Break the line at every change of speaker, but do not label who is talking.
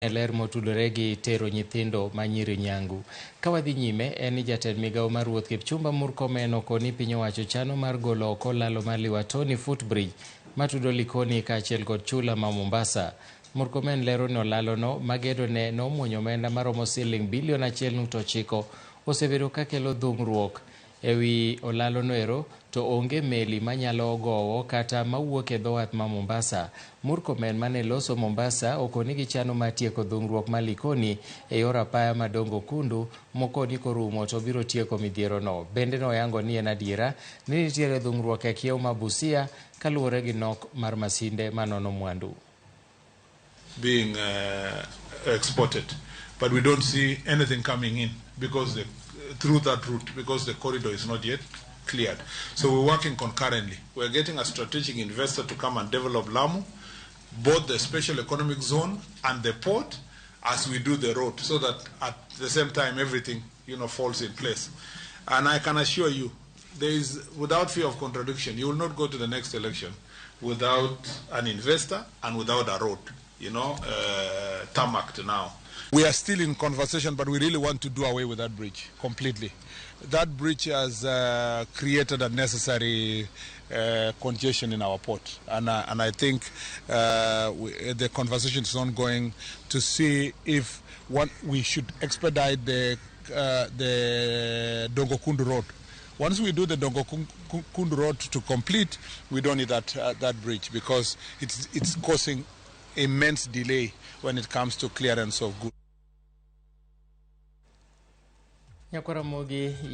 E ler motudore gi tero nyithindo ma nyiri nyangu. Ka wadhi nyime, en ni jatend migawo mar wuoth Kipchumba Murkomen okoni piny owacho chano mar golo oko lalo mar Liwatoni Footbridge matudo Likoni kaachiel kod chula ma Mombasa. Murkomen lero ni olalono ma gedone nomuonyo omenda maromo siling bilion 1.9 osebedo kakelo dhung'ruok Ewi olalonoero to onge meli manyalo gowo kata mawuok e dhowath ma Mombasa. Murkomen mane loso Mombasa okoni gichano mar tieko dhungruok ma Likoni e yor apaya ma Dongo Kundu mokoni korumo to biro tieko midhierono. Bende noyango ni en adiera ni nitiere dhungruok e kiew ma Busia kaluwore gi nok mar masinde manono mwandu.
Being exported, but we don't see anything coming in because the, through that route because the corridor is not yet cleared. So we're working concurrently. We're getting a strategic investor to come and develop Lamu, both the special economic zone and the port, as we do the road, so that at the same time everything falls in place. And I can assure you, there is, without fear of contradiction, you will not go to the next election without an investor and without a road, tarmacked now. We are still in conversation, but we really want to do away with that bridge completely. That bridge has created unnecessary congestion in our port, and I think the conversation is ongoing to see if one, we should expedite the Dongo Kundu Road. Once we do the Dongo Kundu Road to complete, we don't need that bridge because it's causing immense delay when it comes to clearance of goods.
Nyakwaramogi.